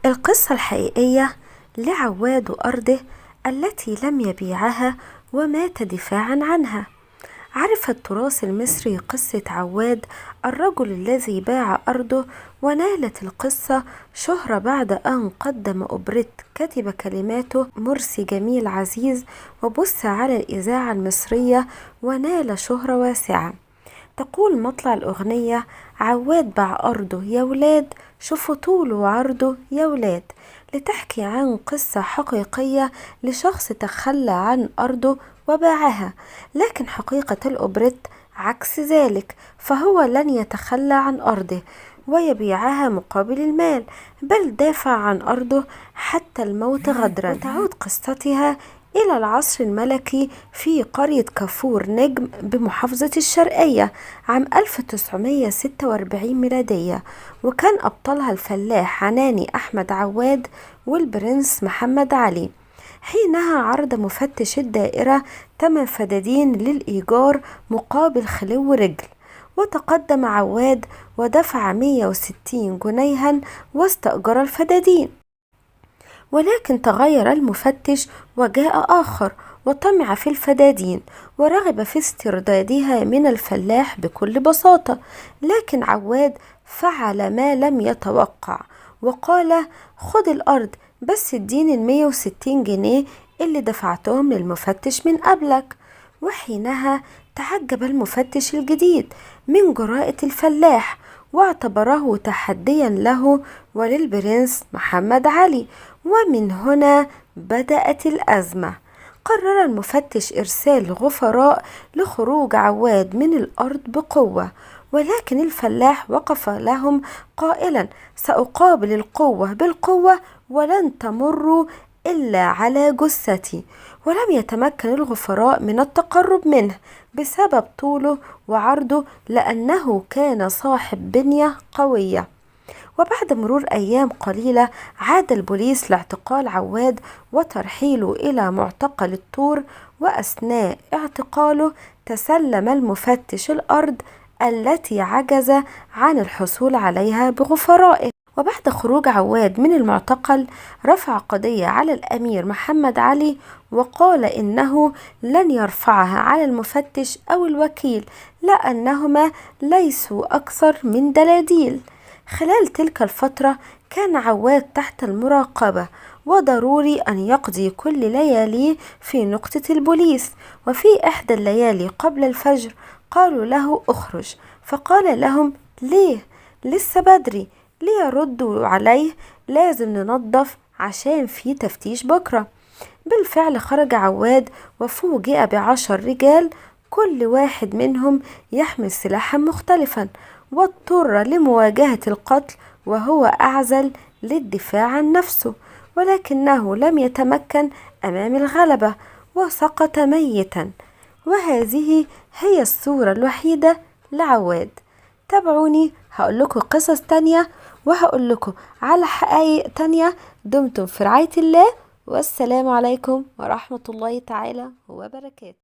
القصة الحقيقية لعواد وأرضه التي لم يبيعها ومات دفاعا عنها. عرف التراث المصري قصة عواد الرجل الذي باع أرضه، ونالت القصة شهرة بعد أن قدم أوبريت كتب كلماته مرسي جميل عزيز وبث على الإذاعة المصرية ونال شهرة واسعة. تقول مطلع الأغنية: عواد باع أرضه يا ولاد، شوفوا طوله وعرضه يا ولاد، لتحكي عن قصة حقيقية لشخص تخلى عن أرضه وباعها. لكن حقيقة الأوبريت عكس ذلك، فهو لن يتخلى عن أرضه ويبيعها مقابل المال، بل دافع عن أرضه حتى الموت غدرا. وتعود قصتها إلى العصر الملكي في قرية كافور نجم بمحافظة الشرقية عام 1946 ميلادية، وكان أبطالها الفلاح عناني أحمد عواد والبرنس محمد علي. حينها عرض مفتش الدائرة 8 فدادين للإيجار مقابل خلو رجل، وتقدم عواد ودفع 160 جنيها واستأجر الفدادين. ولكن تغير المفتش وجاء آخر وطمع في الفدادين ورغب في استردادها من الفلاح بكل بساطة، لكن عواد فعل ما لم يتوقع وقال: خد الأرض بس اديني 160 جنيه اللي دفعتهم للمفتش من قبلك. وحينها تعجب المفتش الجديد من جرأة الفلاح، واعتبره تحديا له وللبرنس محمد علي. ومن هنا بدأت الأزمة. قرر المفتش إرسال غفراء لخروج عواد من الأرض بقوة، ولكن الفلاح وقف لهم قائلا: سأقابل القوة بالقوة ولن تمروا إلا على جثتي. ولم يتمكن الغفراء من التقرب منه بسبب طوله وعرضه، لأنه كان صاحب بنية قوية. وبعد مرور أيام قليلة عاد البوليس لاعتقال عواد وترحيله إلى معتقل الطور، وأثناء اعتقاله تسلم المفتش الأرض التي عجز عن الحصول عليها بغفرائه. وبعد خروج عواد من المعتقل رفع قضية على الأمير محمد علي، وقال إنه لن يرفعها على المفتش أو الوكيل لأنهما ليسوا أكثر من دلاديل. خلال تلك الفترة كان عواد تحت المراقبة، وضروري أن يقضي كل لياليه في نقطة البوليس. وفي إحدى الليالي قبل الفجر قالوا له: اخرج. فقال لهم: ليه؟ لسه بدري. ليردوا عليه: لازم ننظف عشان في تفتيش بكرة. بالفعل خرج عواد وفوجئ ب10 رجال، كل واحد منهم يحمل سلاحا مختلفا، واضطر لمواجهة القتل وهو أعزل للدفاع عن نفسه، ولكنه لم يتمكن أمام الغلبة وسقط ميتا. وهذه هي الصورة الوحيدة لعواد. تابعوني، هقول لكم قصص تانية وهقول لكم على حقائق تانية. دمتم في رعاية الله، والسلام عليكم ورحمة الله تعالى وبركاته.